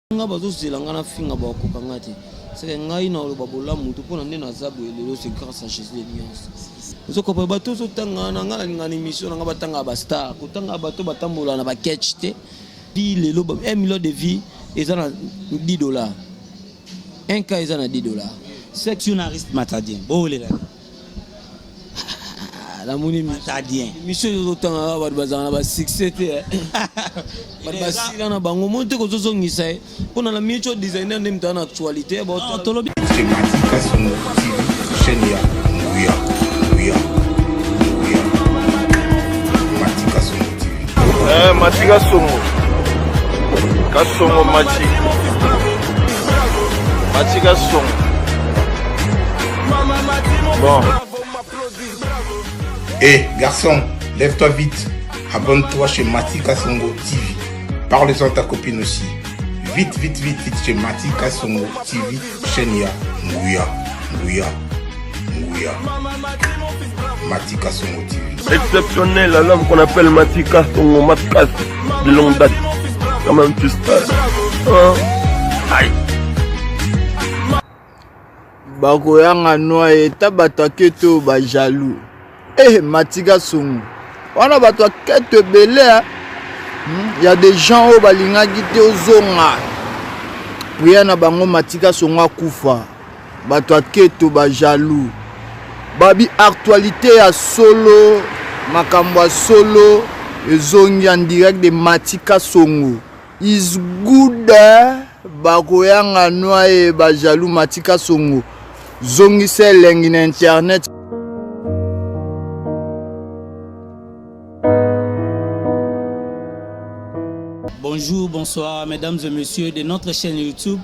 Nga bazozela nga nafinga bakokoka nga te seke ngai naloba bolamu te mpona nde naza boye lelo c'est grâce à Jésus de nuance ozokopa bato ozotanga na nga nalinga na émission na nga batangaka bastar kotanga bato batambola na baketch te vi lelo 1 million de vie eza na 10 $, 1 cas eza na 10 $. Journaliste matadien bowelela. Namoni matadien. Émission ezotanga bato bazala na basuccès te, bato basila na bango moi te kozozongisa ye mpona na micho designer nde moto aza na actualité. Tolobi. Chez Mati Kasongo TV, chaîne ya Nguya, Nguya, Nguya. Mati Kasongo TV. Eh, Mati Kasongo. Kasongo Mati. Mati Kasongo. Bon. Hé, garçon, lève-toi vite. Abonne-toi chez Mati Kasongo TV. Parle-en à ta copine aussi. Vite, vite, vite, vite chez Mati Kasongo TV, chaîne ya Nguya, Nguya, Nguya. Mati Kasongo TV. Exceptionnel, l'homme qu'on appelle Mati Kasongo, Matkas, de longue date. Quand même, tu sais. Hein? Aïe. Bakoyanga noa eta bato akete oyo bajaloux eh Matika Songo wana bato akete ebele Ya des gens oyo balingaki te ozonga, prière na bango Matika Songo akufa. Bato aketo bajaloux babi actualité ya solo, makambo ya solo ezongi en direct de Matika Songo is good. Bakoyanga noa ye bajaloux. Matika Songo zongisa elengi na internet. Bonjour, bonsoir, mesdames et messieurs de notre chaîne YouTube.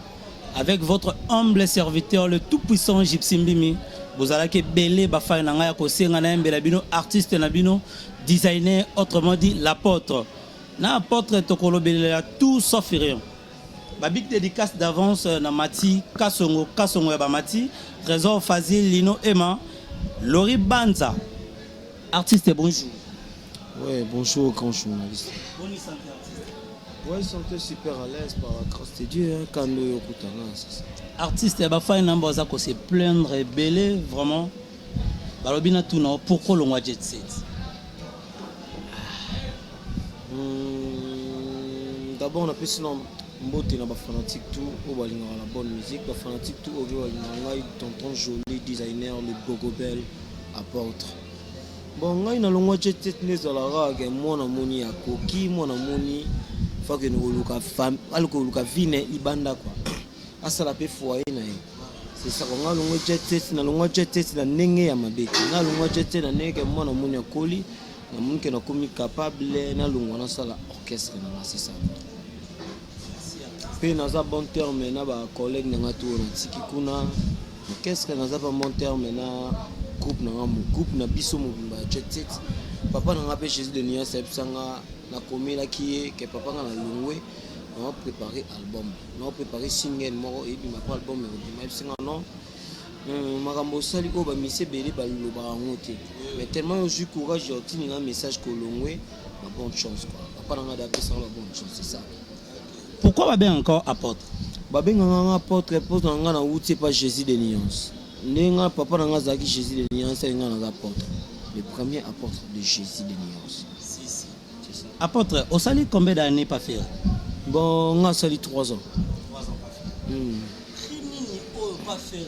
Avec votre humble serviteur, le tout-puissant Gypsy Mbimi. Bozalaki ebele bafans na ngai ya kosenga nayembela bino artiste na bino, designer, autrement dit l'apôtre. Na apôtre tokolobelela tout sauf rien. Ba big dédicace d'avance na Mati Kasongo, Kasongo ya Bamati, Trésor Fazil, Lino Emma, Lori Banza. Artiste, bonjour. Ouais, bonjour, grand journaliste. Bonne santé, artiste. Ouais, santé super à l'aise par la grâce de Dieu, hein, kando yokutanga, c'est ça. Artiste ya bafans na baza ko se plaindre ebele vraiment. Balobi na tuna pourquoi longwa Jet Set. D'abord napesi na mbote na bafanatique tout oyo balingaka la bonne musique, bafanatique tout oyo balingaka ngai, tonton Joli designer, le gogobel apôtre. Bon, ngai nalongwa Jet Set nde ezalaka ke mwana moni akoki, mwana moni fakende koluka koluka vie na libanda kua, asala mpe foyer na ye, c'est ça. Ngai alongwa Jet Set, nalongwa Jet Set na ndenge ya mabe te. Ngai alongwa Jet Set na ndenge ke mwana moni akoli, namoni ke nakomi capable, nalongwa nasala orchestre na nga, c'est ça. Mpe naza bon terme na bacollègue na nga to oyo natiki kuna orchestre, naza pa bon terme na groupe na nga, groupe na biso mobimba ya Jet Set. Papa na nga mpe Jésus de Nuance ayebisanga, nakomelaki ye ke papa nga nalongwe, nao préparé album, nao préparé single moko eyebima mpo album ekobima. Ayebisinga non, makambo osali oyo bamisi ebele balobaka yango te, mais tellement ozwi courage ya otininga message kolongwe, ba bonne chance quoi. Papa na nga de apesanga ba bonne chance, c'est ça. Pourquoi babenga encore apôtre? Babengaka nga apôtre mpo na nga nauti epa Jésus de Nuance. Nde nga papa na nga azalaki Jésus de Nuance, nga naza apôtre, le premier apôtre de Jésus de Nuance. Si, si. C'est ça. Apôtre, osali combien d'années pas faire? Bon, nga asali 3 ans. 3 ans pas faire. Cri nini oyo pas faire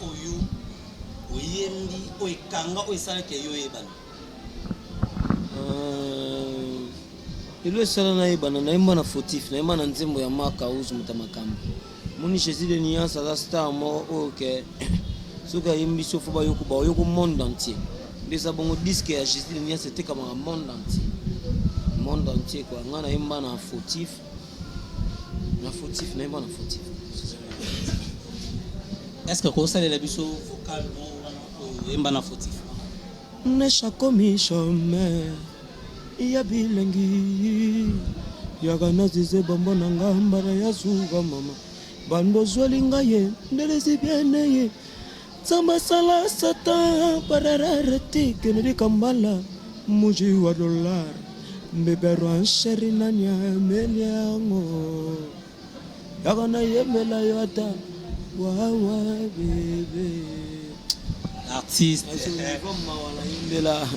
oyo oyembi oyo ekanga oyo esalaki yo oyebana? Lelo esala nayebana, nayemba na fautif, nayemba na nzembo ya Mark Aus moto ya makambo. Moni Jésus de Nuance aza star moko oyo ke soki ayembi so fo bayoko, baoyoko monde entier. Nde eza bongo, disque ya Jésus de Nuance etekamaka monde entier, monde entier quoi. Ngai nayemba na fautif, na fautif, nayemba na fautif. Est ce que kosalela biso vocal moko wana oyo oyemba na fautif? Neshakomi chômeur ya bilengi yaka nazize bombo na nga mbala ya suka mama bando ozweli ngai ye ndelesi biene ye nzambe asala satan pararara te kenedi kambala muji wa dollar mbebero ansheri nani ameli yango. Yaka nayembela yo ata wawa bebe. Artiste. Mawa nayembela.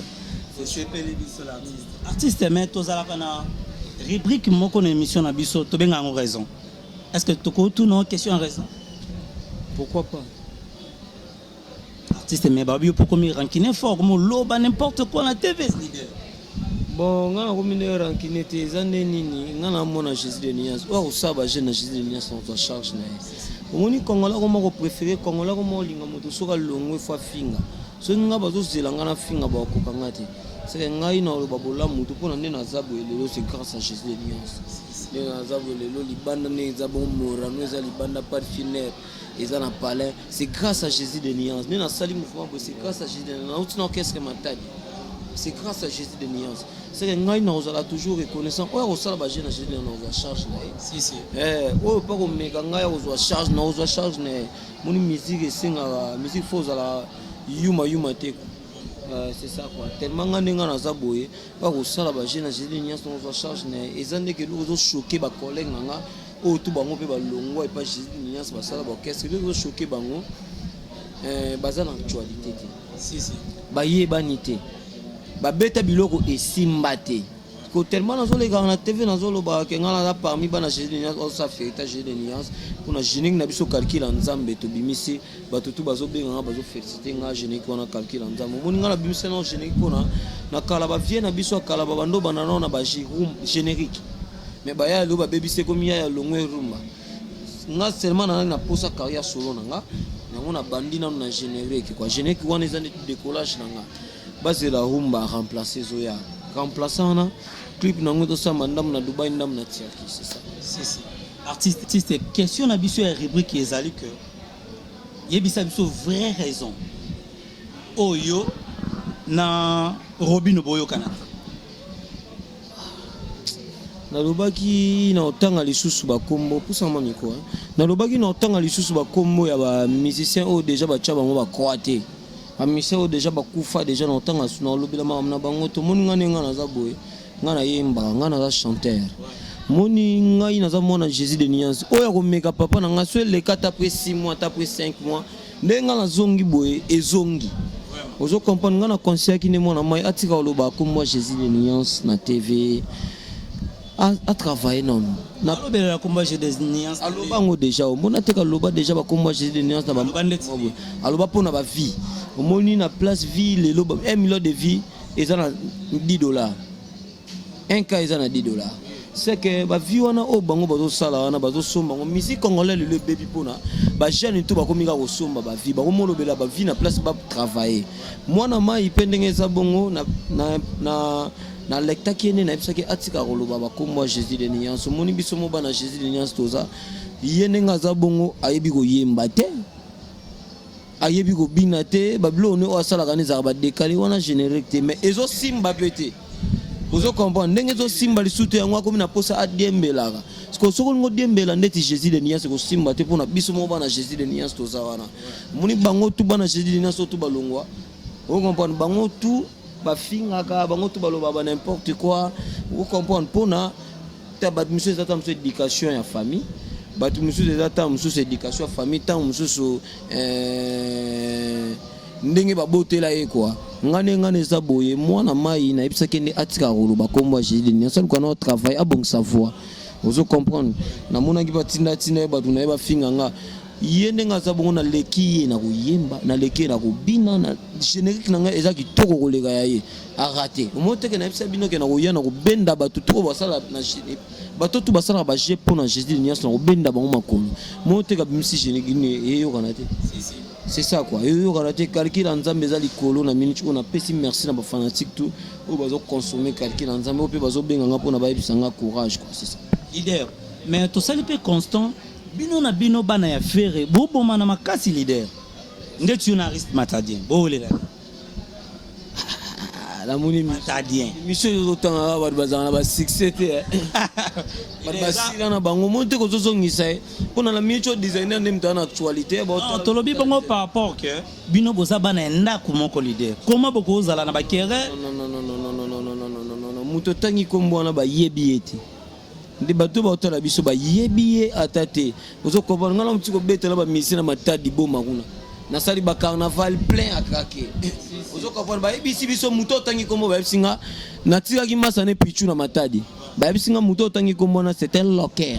Esepeli biso l'artiste. Artiste, mais tozalaka na rubrique moko na émission na biso, tobenga yango raison. Est-ce que tokotuna question ya raison? Pourquoi pas? Artiste, mais babi yo pokomi rancune fort, komo loba n'importe quoi na TV, leader. Bon, nga nakomi nde rancune te. Eza nde nini? Nga namona Jésus de Nuance oyo akosala bajeune na Jésus de Nuance, na charge na ye. Omoni, Congolais akoma kopréféré, Congolais akoma olinga moto soki alongwe fo afinga. Soki nga bazozela nga nafinga, bakokoka nga te. Seke ngai naloba bolamu motu mpona nde naza boye lelo, c'est grâce à Jésus de Nuance. Nde naza boye lelo libanda, nde eza bongo Morano, eza libanda parfinaire, eza na palin, c'est grâce à Jésus de Nuance. Nde nasali mouvement boye, c'est grâce à Jésus de Nuance. Nauti na orchestre Matadi, c'est grâce à Jésus de Nuance. Seke ngai nakozala toujours reconnaissant. Oyo akosala bajeune na Jésus de Nuance, nakozwa charge na ye. Si si. Oyo mpa komeka ngai, akozwa charge, nakozwa charge na ye. Moni, musique esengaka musique, faut ozala yuma yuma te quoi. C'est ça quoi. Tellement nga ndenge naza boye, mpa kosala bajeune na Jésus de Nuance, nakozwa charge na ye. Eza ndenge eloko ezochoquer bacollègue na nga oyo tu bango mpe balongwa epa Jésus de Nuance, basala baorchestre, eloko ezochoquer bango, baza na actualité te. Si si. Bayebani te, babeta biloko esimba te. Ko tellement nazolekaka na TV, nazolobaka ke ngai naza parmi bana Jésus de Nuance, osa fierté Jésus de Nuance mpona générique na biso Calcul ya Nzambe. Tobimisi, bato tu bazobenganga, bazofélicité nga. Générique wana Calcul ya Nzambe, omoni, ngai nabimisi nao générique mpona na kala bavie na biso ya kala, babando banda nao na bagénérique, mais baya lelo babebisi, ekomi ya ya longwe rumba. Nga seulement nazali na posa carrière solo na nga, yango nabandi nano na générique quoi. Générique wana eza neti décollage na nga. Bazela rumba remplace, ezoya remplaçant wana, clip nango tosamba ndambo na Dubai, ndambo na Turquie, c'est ça. Si si. Artiste, artiste, question na biso ya rubrique ezali que yebisa biso vraie raison oyo na Robino boyokana te. Nalobaki na otanga lisusu bakombo pusama miko. Nalobaki na otanga lisusu bakombo ya bamusicien oyo déjà batya bango bacroix te, bamusicien oyo déjà bakufa déjà. Na otanga, na olobela makambo na bango. Tomoni nga ndenge nga naza boye, nga nayembaka, nga naza chanteur. Moni, ngai naza mwana Jésus de Nuance. Oyo akomeka papa na ngai, so eleka ata après 6 mois, ata après 5 mois, ndenge nga nazongi boye, ezongi. Ozo comprendre? Nga na conseillaki nde mwana mai atika koloba akombo ya Jésus de Nuance na TV, atravaille nano. Alobelela kombo ya Jésus de Nuance? Aloba yango déjà, omona te? Kaloba déjà bakombo ya Jésus de Nuance na Aloba ndeti? Aloba mpona bavie. Omoni na place vie lelo, 1 million de vie eza na 10 $, 1 ka eza na 10 $. C'est que bavie wana oyo bango bazosala wana, bazosomba yango. Musique congolais lelo ebebi mpona bajeune to bakomi kaka kosomba bavie, bakomolobela bavie na place batravaille. Mwana mai mpe ndenge eza bongo, na nalektaki ye nde nayebisaki atika koloba bakombo ya Jésus de Nuance. Omoni, biso mo bana Jésus de Nuance toza. Ye ndenge aza bongo, ayebi koyemba te, ayebi kobina te. Babiloko ne oyo asalaka ne ezalaka badécalé wana, générique te, mais ezosimba mpe te. Ozo comprendre ndenge ezosimba lisusu te? Yango akomi na posa adiembelaka. Parce soki olingi odiembela ndeti Jésus de Nuance, ekosimba te. Mpona biso moko bana Jésus de Nuance toza wana. Omoni, bango tu bana Jésus de Nuance oyo tu balongwa, ocomprendre, bango tu bafingaka, bango tu balobaka ba n'importe quoi. Ocomprendre? Mpona ta bato mosusu eza ta mosusu éducation ya famille, bato mosusu eza ta mosusu éducation ya famille, ntango mosusu ndenge babotela ye kua. Nga nde nga na eza boye, mwana mai nayebisaki nde atikaka koloba kombo ya Jésus de Nuance, aluka na travail, abongisa voix. Ozo comprendre? Namonaki batindatinda ye, bato na ye bafinga nga. Ye ndenge aza bongo, naleki ye na koyemba, naleki ye na kobina. Na générique na ngai eza kitoko koleka ya ye. Arate omoi teke nayebisa bino ke na koya na kobenda bato to basala na bato tu basalaka baje mpo na Jésus de Nuance, na kobenda bango makolo. Moi teke abimisi générique nini, eyokana te. C'est ça quoi, eyokana te. Calcul ya Nzambe eza likolo na minute oyo. Napesi merci na bafanatique tout oyo bazoconsommer Calcul ya Nzambe, oyo mpe bazobenganga mpona bayebisa nga courage quoi, c'est ça. Leader, mais tosali mpe constant, bino na bino bana ya Ferre bobomana makasi. Leader, ndeti yo na Ariste Matadien bowelela. Namoni Matadien. Émission ezotangaka, bato bazalaka na basuccès te, bato basila na bango. Moni te, kozozongisa ye mpona na minute oyo designer nde moto aza na actualité. Tolobi bongo par rapport que bino boza bana ya ndako moko. Leader, comment bokozala na bakere? Moto otangi nkombo wana, bayebi ye te. Nde bato baotala biso bayebi ye ata te. Ozo comprendre, nga na muti kobetela ba musicien na Matadi Boma kuna. Nasali ba carnaval plein à craquer. Ozo comprendre, bayebisi biso moto otangi kombo, bayebisi nga natikaki masa ne Pichu na Matadi. Bayebisi nga moto otangi kombo na c'est un locker.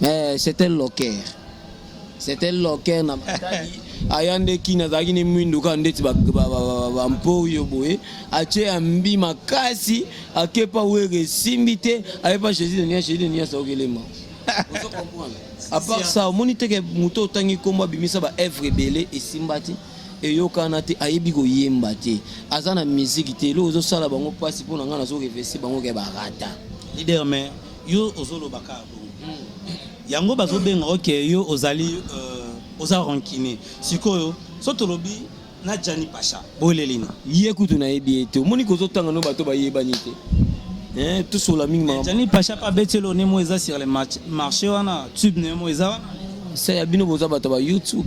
Eh, c'est un locker. C'est un locker na Matadi. Aya nde kini azalaki ne mwindu kaka ndeti bampoyo boye, atie ya mbi makasi, akepa were esimbi te, ayepa Jésus de Nuance, Jésus de Nuance aokelema. Ozo comprendre? À part ça, omoni te ke moto otangi kombo abimisa ba œuvre ebele esimba te, eyokana te, ayebi koyemba te, aza na musique te. Eloko ozosala bango mpasi, mpo na ngai nazo revese bango ke barata. Leader, mais yo ozoloba kaka bongo, yango bazobenga oke yo ozali oza rancunier. Sikoyo so tolobi na Jani Pacha boyeleli nini? Ye kutu nayebi ye te. Omoni kozotanga no bato bayebani te. Eh, tosola mingi makambo. Jani Pacha mpe abeti elo nemo eza sur le marché wana, tube nemo eza wana. Se ya bino boza bato ba YouTube,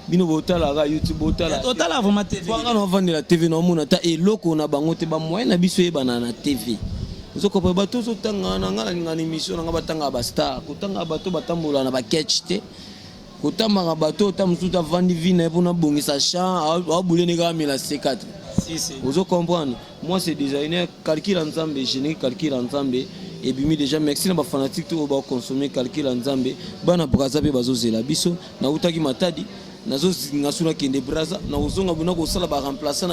bino botalaka YouTube, botala. Otala vraiment TV? Nga na ovandela TV, na omona ata eloko na bango te. Bamoyen na biso eyebana na TV. Ozokopa bato ozotanga na nga, nalinga na émission na nga batangaka bastar, kotangaka bato batambola na baketch te, kotambaka bato ota mosusu avandi vi na ye mpona abongisa champ, abule ndenge amela C4. Si, si. Ozo comprendre, moi c'est designer calcul ya Nzambe, générique calcul ya Nzambe ebimi déjà. Merci na bafanatique to oyo bakonsome calcul ya Nzambe. Bana Braza mpe bazozela biso. Nautaki Matadi, nazozinga so nakende Braza, nakozonga bona kosala baremplaçant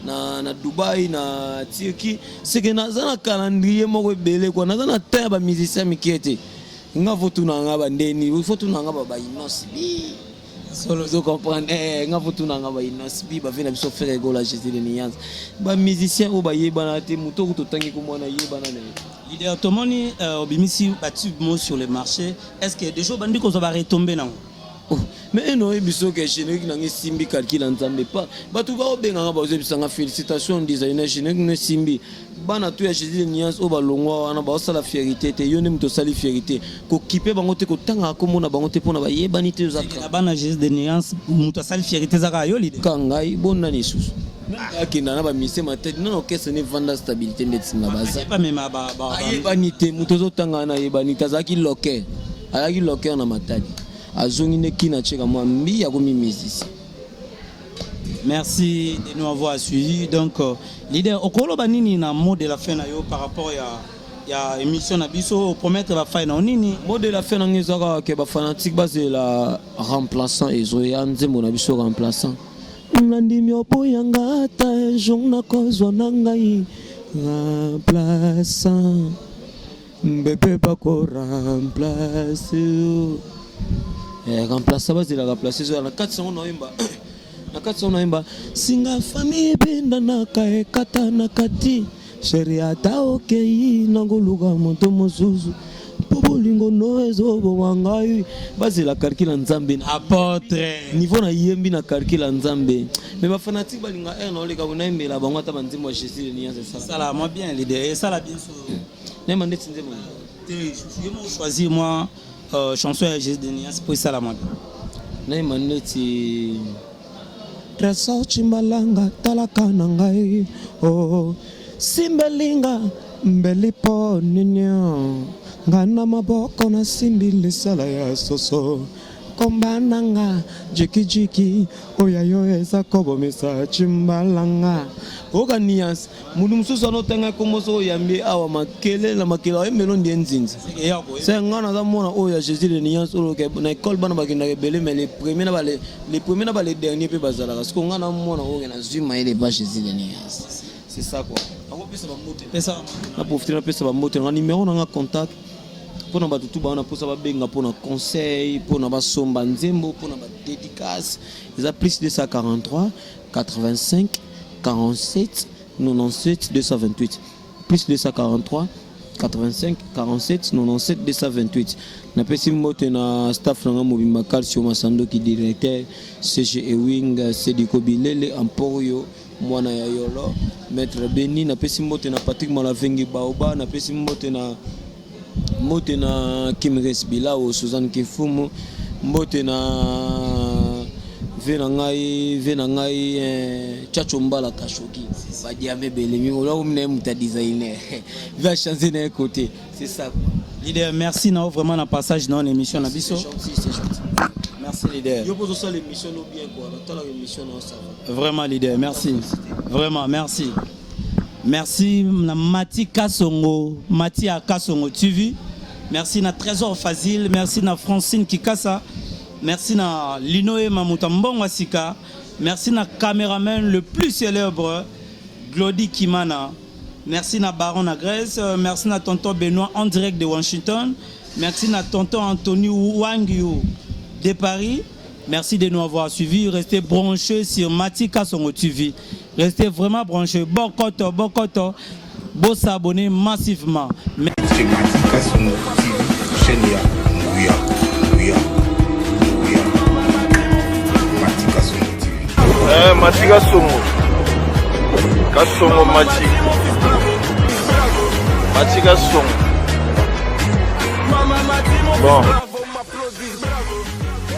na Dubai, na Turquie. Seke naza na calendrier moko ebele kwa, naza na temps ya bamusicien mike te. Nga fo tuna nga bandeni, fo tuna nga baInnoss'B solo. Ozo comprendre? Eh, nga fo tuna nga baInnoss'B, bave na biso Ferre Gola, Jésus de Nuance, bamusicien oyo bayebana te. Moto oyo totangi komwana yebana na ye. Leader, tomoni obimisi batube mo sur le marché. Est ce que déjà obandi kozwa baretombées nango? Oh, mais eno oyebi soki générique nanga esimbi, calcul ya Nzambe pa bato baobenganga, bazobisanga félicitation designer, générique no esimbi. Bana to ya Jésus de Nuance oyo balongwa wana baosala fierité te. Yo nde moto osali fierité, kokipe bango te, kotangaka komona bango te mpona bayebani te. Oza Na bana Jésus de Nuance, moto asali fierité eza kaka yo, leader? Ka ngai bonani lisusu akenda na bamise Matadi nano orchestre ne evanda stabilité ndeti na baza. Bamema Ayebani te. Moto ozotanga wana ayebani te. Azalaki loker, azalaki loker na Matadi, azongi nde kina atieka mwa mbi, akomi musicien. Merci de nous avoir suivis. Donc, leader, okoloba nini na mot de la fin na yo par rapport ya émission na biso, promettre ba fans na nini? Mot de la fin nango eza kaka ke bafanatique bazela remplaçant ezoya, nzembo na biso remplaçant. Nandimi oboyanga ata un jour, nakozwa na ngai remplaçant. Bébé bako remplace eh, remplaçant, bazela remplace ezoya. Na kati yango naoyemba, na kati yango naoyemba singa famille ebendanaka ekata na kati. Chéri, ata okei, nakoluka moto mosusu mpo bolingo no ezoboma ngai. Bazela calcul ya Nzambe na Apôtre. Niveau nayembi na calcul ya Nzambe. Mais bafanatique balinga aire na oleka nayembela bango ata banzembo ya Jésus de Nuance esala. Esala moi bien, leader, esala bien so. Nayemba ndeti nzembo? Te, yo moko choisir moi chanson ya Jésus de Nuance po esala moi bien. Nayemba ndeti Trésor Chimbalanga, talaka na ngai oh. Simbelinga mbeli po ninio nga na maboko nasimbi lisala ya soso komba na nga jikijiki oyo yo eza kobomisa Chimbalanga. Oyoka nuance, moto mosusu wana otanga kombo soko oyambi awa makele na makele, oyembeli ondie nzinzi. Se nga naza mwana oyo ya Jésus de Nuance oyo na école bana bakendaka ebele, mais les premiers na bale les premiers na bale dernier mpe bazalaka. Siko nga na mwana oyo nazwi mayele pa Jésus de Nuance, c'est ça quoi. Akopesa bambote. Pesa. Na profite napesa bambote nanga, numéro nanga contact mpona bato tu baa na mposa babenga mpona conseil, mpona basomba nzembo, mpona badédicace, eza plus 243 85 47 97 228, plus 243 85 47 97 228. Napesi mbote na staff nanga mobimba, Calcio Masandoki directeur, CG Ewing, Sediko Bilele Emporio, mwana ya Yolo, maître Beni. Napesi mbote na Patrick Malavengi Baoba. Napesi mbote na Kimres Bilao, Suzanne Kifumu, mbote na Ve na ngai, ve na ngai eh, Tchatcho Mbala Kashoki. Ba diamé ebele mingi olako mina ye moto ya designer. Ve a changer na ye côté. C'est ça quoi. Leader, merci na vraiment na passage na émission na biso. C'est gentil, c'est gentil. Merci leader. Yo pozo sala émission no bien quoi. Natala émission no ça va. Vraiment leader, merci. Vraiment merci. Merci na Mati Kasongo, Mati à Kasongo TV. Merci na Trésor Fazil, merci na Francine Kikasa. Merci na Linoe Mamuta Mbongo Sika. Merci na caméraman le plus célèbre Glody Kimana. Merci na Baron na Grèce, merci na tonton Benoît en direct de Washington. Merci na tonton Anthony Wangio de Paris. Merci de nous avoir suivis. Restez branchés sur Mati Kasongo TV. Restez vraiment branchés. Bokoto, bokoto. Bo s'abonner massivement. Chez Mati Kasongo TV, chaîne ya Nguya, Nguya, Nguya. Mati Kasongo TV. Eh, Mati Kasongo. Kasongo Mati. Mati Kasongo. Bon.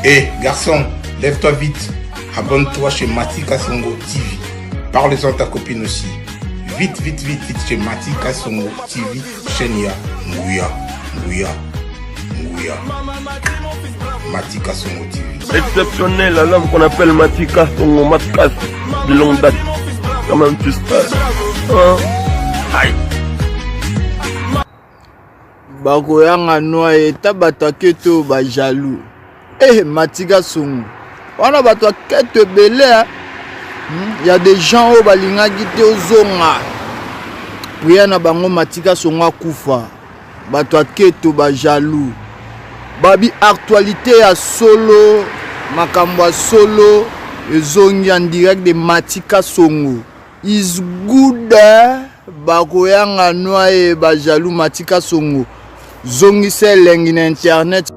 Eh, garçon, lève-toi vite. Abonne-toi chez Mati Kasongo TV. Parle-en à ta copine aussi. Vite, vite, vite, vite chez Mati Kasongo TV, chaîne ya Nguya, Nguya, Nguya. Mati Kasongo TV. Exceptionnel à l'homme qu'on appelle Mati Kasongo, Matkas de longue date. Quand même, tu sais. Hein? Aïe. Bakoyanga noa eta bato aketo ba jaloux. Eh, Matika Songo. Wana bato aketo ebele. Hmm? Ya des gens oyo balingaki te ozonga. Prière na bango Matika Songo akufa. Bato aketo ba jaloux. Babi actualité ya solo, makambo ya solo ezongi en direct de Matika Songo. Is good. Bakoyanga noye ba jaloux Matika Songo. Zongisa elengi na internet.